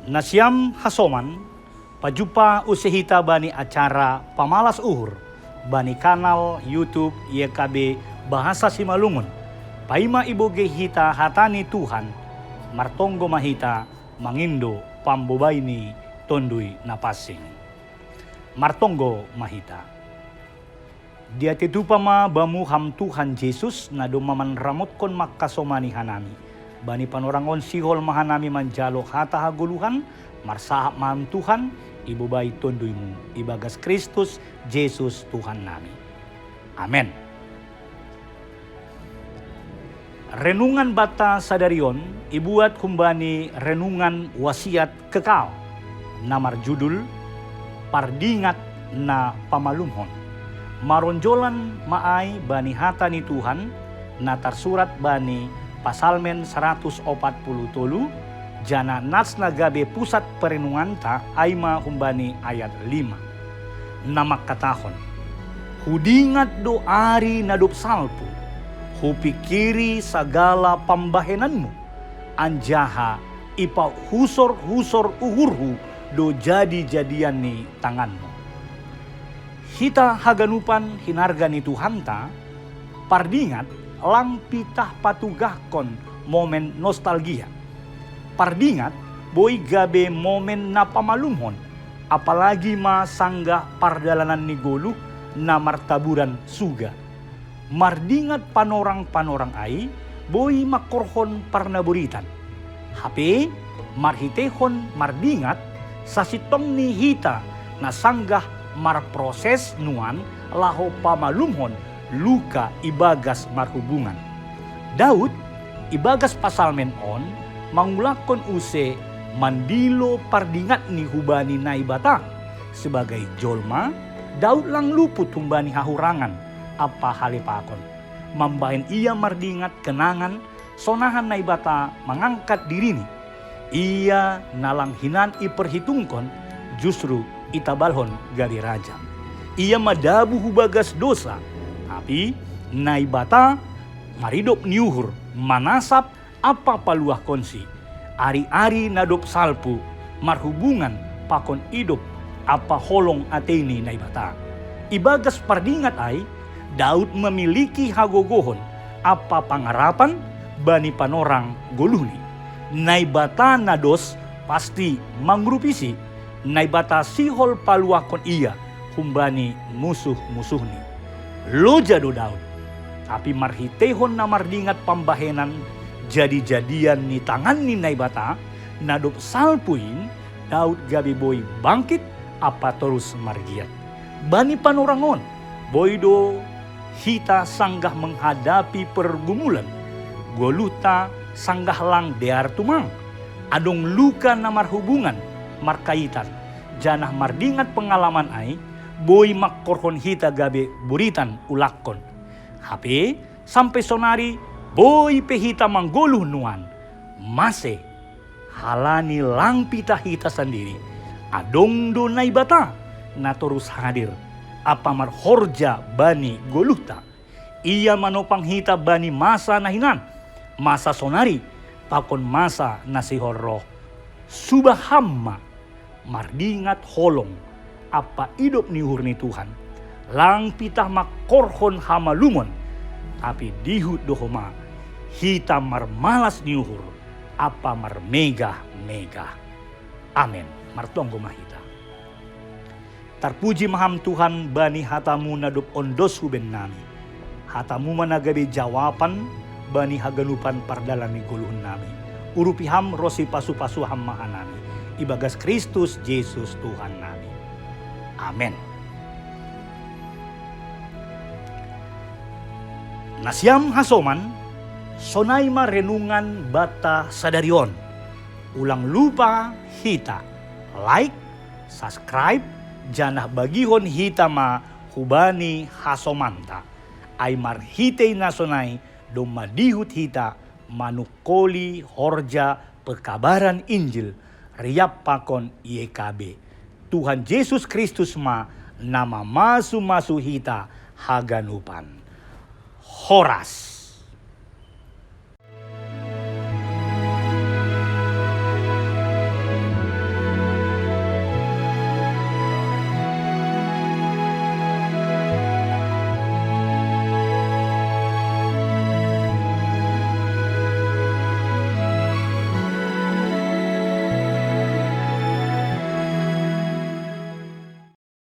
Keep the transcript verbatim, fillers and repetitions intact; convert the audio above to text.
Nasiam hasoman, pajumpa use hita bani acara Pamalas Uhur bani kanal YouTube Y K B Bahasa Simalungun. Paima ibogei hita hata ni Tuhan, martonggo ma hita mangindo pambobai ni Tonduy Napansing. Martonggo ma hita. Diatei tupa ma Bamu Ham Tuhan Jesus, na domma manramotkon mangkasomani hanami. Bani panorang on sihol ma hanami manjalo hata hagoluhan, marsahap ma Ham Tuhan, ibobai Tonduy-Mu, ibagas Kristus Jesus Tuhan nami. Amen. Renungan banta sadari on ibuat humbani renungan wasiat kekal, na marjudul Pardingat na Pamalumhon. Maronjolan ma ai bani hata ni Tuhan, na tarsurat bani Pasalmen saratus opat pulu tolu, janah nas na gabe pusat perenunganta ai ma humbani ayat lima, na mangkatahon: Hudingat do ari na dob salpu, hupingkiri sagala pambahenanmu, anjaha ipahusor-husor uhurhu do jadi-jadian ni tanganmu. Hita haganupan hinarga ni Tuhanta, pardingat lang pitah patugahkon momen nostalgia. Pardingat boi gabe momen na pamalumhon, apalagi ma sanggah pardalanan ni goluh na martaburan suga. Mardingat panorang-panorang ai boi mangkorhon parnaboritan. Hape marhiteihon mardingat, sasintongni hita na sanggah marproses nuan laho pamalumhon luka ibagas marhubungan. Daud, ibagas Pasalmen on, mangulakkon use mandilo pardingatni hubani Naibata. Sebagai jolma, Daud lang luput humbani hahurangan ampa halepakon. Mambahen ia mardingat kenangan, sonahan Naibata mangangkat dirini. Ia na lang hinan iperhitungkon, justru itabalhon gabe raja. Ia madabuh hubagas dosa, tapi Naibata maridop ni uhur, manasap ampa paluahkonsi. Ari-ari na dob salpu marhubungan pakon idop ampa holong atei ni Naibata. Ibagas pardingat ai, Daud memiliki hagogohon ampa pangarapan bani panorang goluhni. Naibata na dos pasti mangurupisi. Naibata sihol paluahkon ia humbani musuh-musuhni. Loja do Daud, tapi marhiteihon na mardingat pambahenan jadi-jadian ni tangan ni Naibata, na dob salpu in, Daud gabe boi bangkit ampa torus margiat. Bani panorang on, boi do hita sanggah menghadapi pergumulan, goluhta sanggah lang dear tumang. Adong luka na marhubungan, markaitan, janah mardingat pengalaman ai, boi mangkorhon hita gabe buritan ulakkon. Hape sampe sonari boi pe hita manggoluh nuan. Mase? Halani lang pitah hita sandiri, adong do Naibata na torus hadir ampa marhorja bani goluhta. Ia manopang hita bani masa na hinan, masa sonari, pakon masa na sihol roh. Suba Ham ma mardingat holong ampa idop ni uhur ni Tuhan. Lang pitah mangkorhon hamalumon, tapi dihut do homa hita marmalas ni uhur ampa marmegah-megah. Amen. Martonggo ma hita. Tarpuji ma Ham Tuhan bani hata-Mu na dob ondos hu bennami. Hata-Mu ma na gabe jawapan bani haganupan pardalan ni goluhonnami. Urupi Ham ronsi pasu-pasu Ham ma hanami, ibagas Kristus Jesus Tuhan nami. Amen. Nasiam hasoman, sonai ma renungan banta sadari on. Ulang lupa hita like, subscribe, janah bagihon hita ma hubani hasomanta. Ai marhitei na sonai domma dihut hita manungkoli horja pekabaran Injil riap pakon Y K B. Tuhan Jesus Kristus ma na mamasu-masu hita haganupan. Horas.